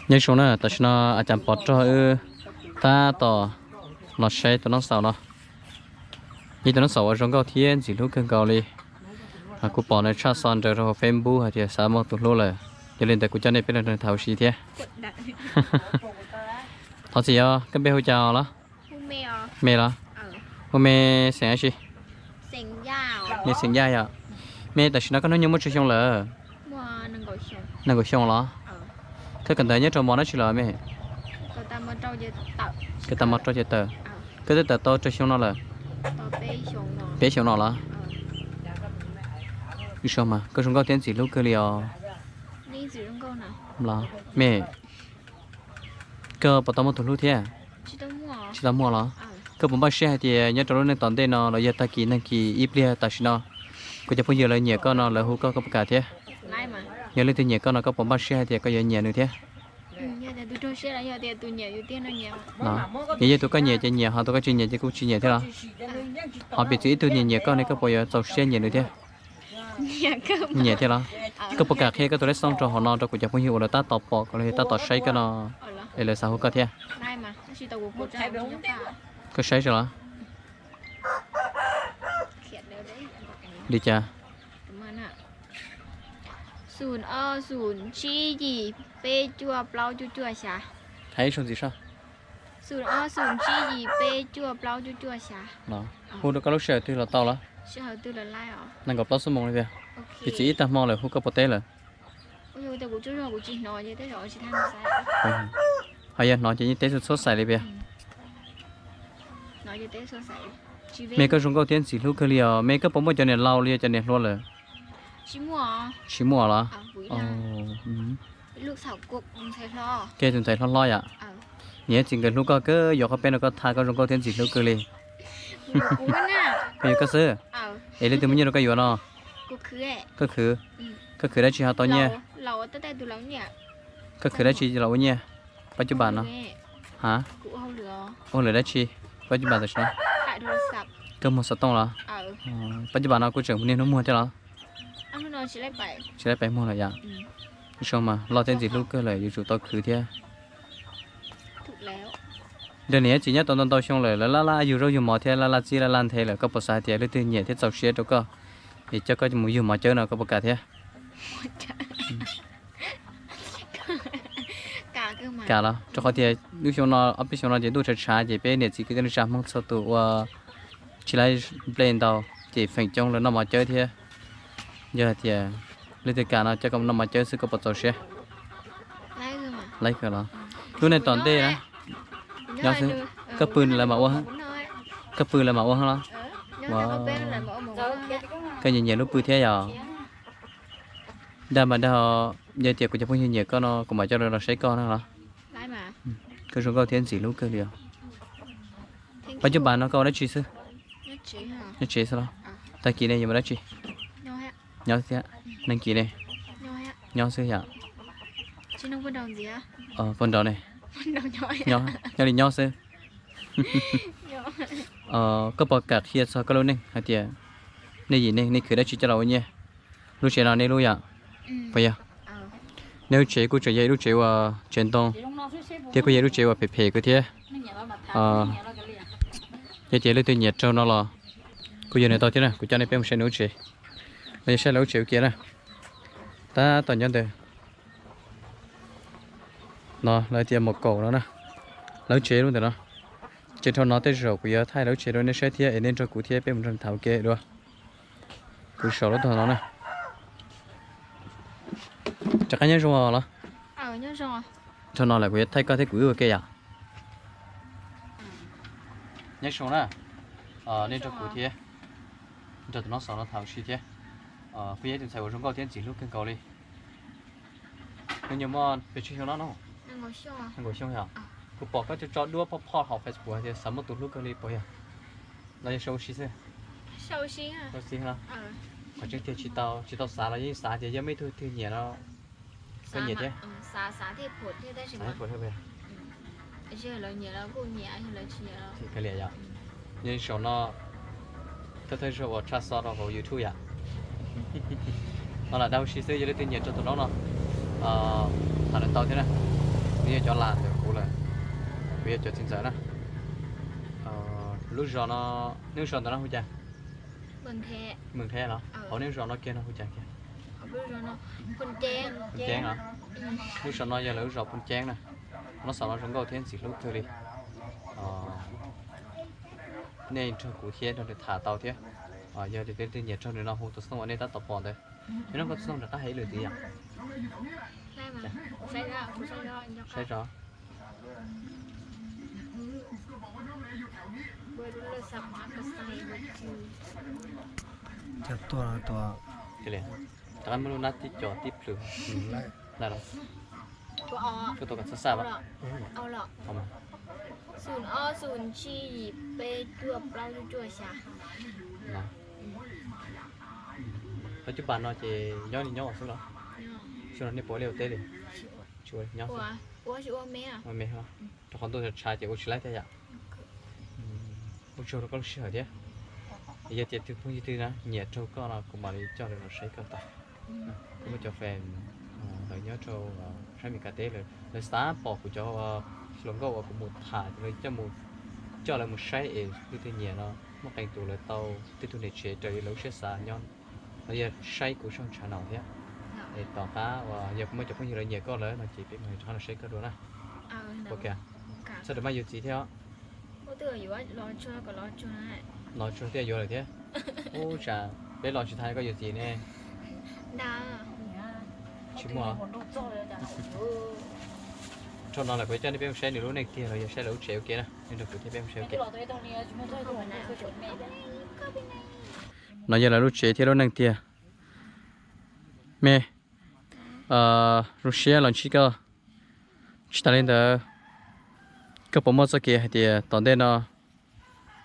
Nyob zoo na, tam sim no a cas pom rog wb tab tom los saib tus noob xaus no. Ib tug noob xaus uas zoo nkauj thiab ntxim hlub kawg nkaus li. Kuv pom nws tshaj xov nrawm rau hauv Facebook hais tias xav muaj tus hlub lawm. Yog li ntawd kuv coj nej peb los nrog nws tham ua si thiab. Thov txim os, koj npe hu cas los? Me los? Hu Me xeem dab tsi? Me xeem Yaj yom. Me tam sim no koj hnub nyoog muaj tsawg xyoo lawm? Nees nkaum xyoo los? Koj kawm ntawv nyob rau mos dab tsi lawm me? Kawm tag mos rau ces tawm. Koj twb tawm tau tsawg xyoo no lawm? Peb xyoo no los? Ib zaug mas koj zoo nkauj thiab ntxim hlub kawg li os. Me, koj puas tau muaj tus hlub thiab? Tsis tau muaj los? Koj puas npaj siab hais tias nyob rau lub neej tom ntej no los yog tag kis nag kis ib pliag tam sim no kuv cov phooj ywg lawv nyiam koj no lawv hu koj, koj puas kam thiab? Yog leej twg nyiam koj no koj puas npaj siab hais tias koj yuav nyiam nws thiab? Yog yog tus koj nyiam ces nyiam, ho tus koj tsis nyiam ces kuj tsis nyiam thiab los? Ho piv txwv ib tug nyiam nyiam koj ne koj puas yuav txaus siab nyiam nws thiab? Nyiam thiab los? Koj puas kam qhia koj tus lej xoob rau hauv no rau kuv cov phooj ywg uas lawv tab tom pom koj los yog tab tom saib koj no es lawv xav hu koj thiab? Koj saib tso los? Li cas? Hais ib zaug ntxiv soj. Hu rau koj lub sij hawm twg los tau los? Nees nkaum plaub xuab moos li tiag. Piv txwv ib tag hmo lawm hu koj puas teb lawm? Ho yog hnov ces yeej teb txhua txhua xais li tiag. Me koj zoo nkauj thiab ntxim hlub kawg li os. Me koj puas muaj cov niam laus los yog cov niam hluas lawm? Tsis muaj los? Koj yog tus ntxhais hlob hlob yom? Niam txiv nkawd hlub koj kawg, yuav qhov peb no koj thaj koj zoo nkauj thiab ntxim hlub kawg li. Koj yuav koj xwb? Es leej twg muaj nyiaj rau koj yuav no? Koj khwv? Koj khwv dab tsi ho tau nyiaj? Koj khwv dab tsi los ua nyiaj? Pab cub npas no. Ha? Ua hauj lwm dab tsi? Pab cub npas tam sim no. Koj muag xov tooj los? Pab cub npas no kuj tseem niaj hnub muag thiab los? Tsis laib pais muag lawm yom? Zoo mas loj thiab ntxim hlub kawg lawm yuav tsum tau khwv thiab. Nrog niam txiv nyob tau ntau ntau xyoo lawm, lawv laj laj yug zaub yug mov thiab laj laj txib laj laj nthe lawm, koj puas xav hais tias leej twg nyiam thiab txaus siab rau koj es coj koj mus yug mov cawb no koj puas kam thiab? Kam los, rau qhov tias lub xyoo no ob peb xyoo no ces ntuj tshav tshav ces peb niam txiv kwv tij neej tsa Hmoob txhua tus ua tsis laib nplej ntau ces feem coob lawv noj mov cawb thiab. Yog hais tias leej twg kam no coj koj noj mov cawb xwb koj puas txaus siab? Laib kawg los. Lub neej tom ntej na, nyob xwb. Koj pw lawv mam ua, koj pw lawv mam ua los? Koj nyiam nyiam lub pw thiab yom? Dag mas dag, yog tias kuv cov phooj ywg nyiam koj no kuv mam coj los saib koj na los. Koj zoo nkauj thiab ntxim hlub kawg li os. Pab cub npas no koj ua dab tsi xwb? Nyob tsev xwb los? Tag kis ne yuav mus dab tsi? Nyob thiab. Nag kis ne? Nyob xwb yom? Poj nrauj ne? Nyob li nyob xwb. Koj puas kam qhia txog koj lub neej hais tias nej yim neeg nej khwv dab tsi coj los ua nyiaj? Lub tsev no nej lub yom? Puas yog? Nej lub tsev kuj tseem yog ib lub tsev uas tsev ntoo thiab kuj yog ib lub tsev uas phem phem kawg thiab. Yog tias leej twg nyiam raug no los kuj yog nws tau thiab na, kuv coj nej peb mus saib nws lub tsev. Los yog saib lawv lub tsev ua kiag na. Tab tom nyob ntawd no lawv tias mus kaum no na. Lawv lub tsev lub ntawm no. Ces dhau no tej zaum kuv yuav thaij lawv lub tsev rau nej saib thiab es nej nrog kuv thiab peb mus nrog tham ua ke dua. Kuv saum lub tog no na. Rov qab nyob zoo los? Dhau no lawm kuv yuav thaij koj thiab kuv wb ua ke yom. Nyob zoo na. Nej nrog kuv thiab nrog tus noob xaus no tham ua si thiab. Kuv yog ib tus ntxhais uas zoo nkauj thiab ntxim hlub kawg nkaus li. Hnub nyoog muaj pes tsawg xyoo no? Nees nkaum xyoo yog? Kuv pom koj tso tso duab phoj phoj hauv Facebook hais tias xav muaj tus hlub kawg li puas yog? Los yog sau ua si xwb? Qhov tseeb tiag tsis tau xav los yeej xav tias yog muaj ib tug twg nyiam no. Koj nyiam thiab? Xav thiab. Nyob saum no thawj thawj zaug uas tshaj xov rau hauv YouTube yom. No lam dag ua si xwb, yog leej twg nyiam rau tus noob no tham lawv tau thiab na. Nws yog cov lam ntawm kuv lawm, kuv yog cov txiv ntxawm na. Lub zos no, nej lub zos ntawm no hu cas? Mws Nqhe los? Hauv nej lub zos no kiag no hu cas kiag? Phoos Ceeb los? Lub zos no yog lawv lub zos Phoos Ceeb na. Nyob xav no zoo nkauj thiab ntxim hlub kawg li. Nej nrog kuv thiab nrog nws tham tau thiab. Yog tias leej twg nyiam raug nws no hu tus xov tooj uas nej tab tom pom ntawd. Nyob no koj xov tooj rov qab hais ib lwm tiam yom? Saib tso. Rov qab muab lub nab tib co tib plhws. Koj tau kom txhob xaj los? Qhov cub pas no ces nyob li nyob xwb los? Xyoo no nej puas ua liaj ua teb li? Tsis ua li, nyob xwb. Ua me os. Rau qhov ntuj tshav ces ua tsis laib thiab yom. Ua tsaug rau koj lub sij hawm thiab. Yog tias tus phooj ywg twg na nyiam raug koj no kuv mam li coj lawv los saib koj tau. Kuv muaj cov fans lawv nyob rau sab Amelikas teb, lawv xav pom kuv cov hluas nkauj uas kuv mus tham, lawv coj lawv mus saib es leej twg nyiam no muaj qee tus lawv tau tej tug niam tsev raws li lawv lub siab xav nyob, los yog saib kuv zaj tshav no thiab. Es tom qab uas yog kuv muaj cov phooj ywg lawv nyiam koj lawm no ces peb mam rov qab los saib koj dua na. Txhob rau maj yuav txiv thiab os. Los tsuag thiaj yuav lawm thiab. Ub, tsam peb los tsis tau koj yuav txiv ne. Tsis muaj. Dhau no lawm kuv coj nej peb mus saib nws lub neej tiag los yog saib lawv lub tsev ua ke na, nej nrog kuv thiab peb mus saib ua ke. No yog lawv lub tsev thiab lub neej tiag. Me, zoo siab los ntsib koj. Tsis tas li ntawd, koj puas muaj txoj kev hais tias tom ntej no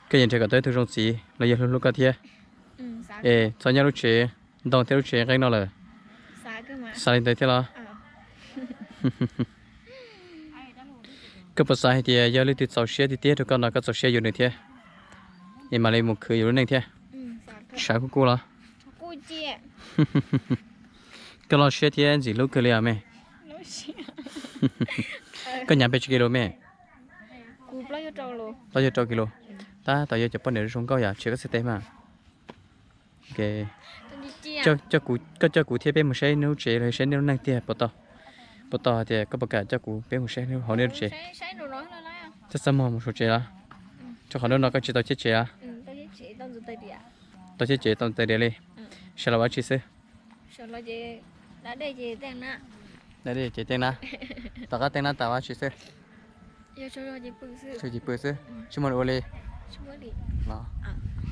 koj yuav nrhiav kom tau ib tug zoo txiv los yog hlub hlub koj thiab? Es txhob nyob lub tsev ntoo thiab lub tsev nqeeb no lawm. Xav li ntawd thiab los? Koj puas xav hais tias yog leej twg txaus siab tiag tiag rau koj no koj txaus siab yuav nws thiab? Es mam li mus khwv yuav lub neej thiab. Sawv kuj kuj los? Koj loj siab thiab ntxim hlub kawg li os me. Koj hnyav pes tsawg kis lus me? Plaub caug rau kis lus. Tab tom yog cov poj niam zoo nkauj yom, tsis koj txhais tes mas. Koj coj kuv thiab peb mus saib nej lub tsev los saib nej lub neej tiag puas tau? Puas tau hais tias koj puas kam coj kuv peb mus saib hauv nej lub tsev? Txaj txaj muag mus saum tsev los? Rau qhov hnub no koj tsis tau cheb tsev los? Tau cheb tsev tau ntxuav tais diav li. Sawv los ua dab tsi xwb? Da dej ces teej na. Tom qab teej na tas ua dab tsi xwb? Tsuas pw xwb, tsis muaj ua li.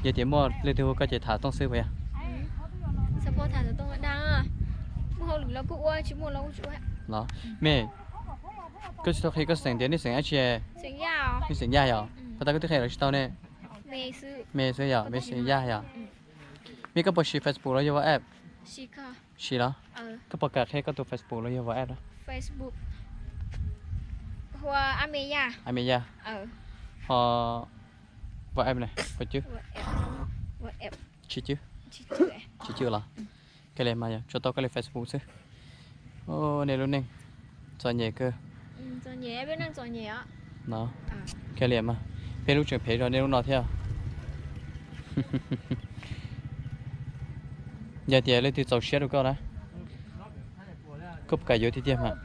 Yog tias muaj leej twg hu koj ces tham tooj xwb puas yog? Los me, koj tsis tau qhia koj xeem tias nej xeem dab tsi? Nej xeem Yaj yom? Puag ta koj twb qhia lawv tsis tau ne. Me xwb yom, me xeem Yaj yom? Me, koj puas siv Facebook los yog WhatsApp? Siv los? Koj puas kam qhia koj tus Facebook los yog WhatsApp? Ab me Yaj. Ho WhatsApp ne, puas cwj? Tsis cwj. Tsis cwj los? Kawg li mas, tsuas tau koj li Facebook xwb. Nej lub neej txom nyem kawg. No, kawg li mas, peb lub tseem phem zog nej lub no thiab. Yog tias leej twg txaus siab rau koj na, koj puas kam yuav tiag tiag mas?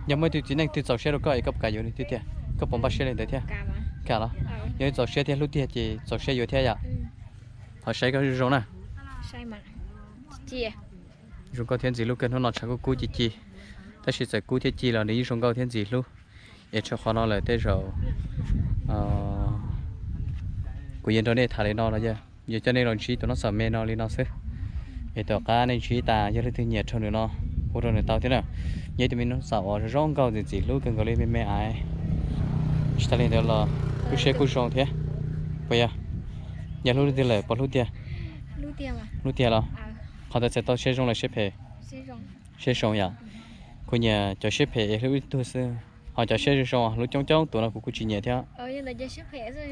Yog muaj ib tug txiv neej twg txaus siab rau koj es koj puas kam yuav nws tiag tiag? Koj puas npaj siab li ntawd thiab? Kam los? Yog txaus siab thiab hlub tiag ces txaus siab yuav thiab yom? Thov saib koj zoo zoo na. Zoo nkauj thiab ntxim hlub kawg, hnub no tshav kub kub ci ci, tab sis txawm kub thiab ci los nws yeej zoo nkauj thiab ntxim hlub. Es rau qhov no lawm tej zaum kuv yuav nrog nej tham li no los yog yuav coj nej los ntsib tus noob xaum me no li no xwb. Es tom qab nej ntsib tas yog leej twg nyiam raug nws no, hu rau nws tau thiab na. Yog ib tug me noob xaum uas zoo nkauj ntxim ntxim hlub kawg nkaus li me me aiv. Tsis tas li ntawd los lub siab kuj zoo thiab. Puas yog? Yog hlub leej twg lawm puas hlub tiag? Hlub tiag los? Qhov ntawd txhais tau siab zoo los siab phem? Siab zoo yom. Kuv nyiam cov siab phem es hlub ib tug xwb, ho cov siab zoo zoo hlub coob coob tus no kuv kuj tsis nyiam thiab.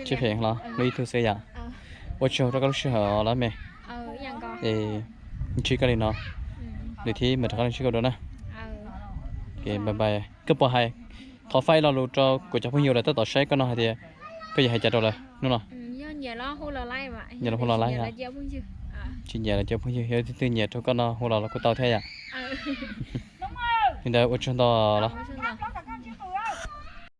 Siab phem los hlub ib tug xwb yom. Ua tsaug rau koj lub sij hawm los me. Es ntsib koj li no, lwm thib mam rov qab los ntsib koj dua na. Bye bye. Koj puas hais Thov faib lo lus rau kuv cov phooj ywg lawv tab tom saib koj no hais tias koj yuav hais cas rau lawv hnub no. Nyias los hu los laib, tsis nyias los cov phooj ywg, yog leej twg nyiam rau koj no hu los los kuj tau thiab yom. Li ntawd ua tsaug ntau los.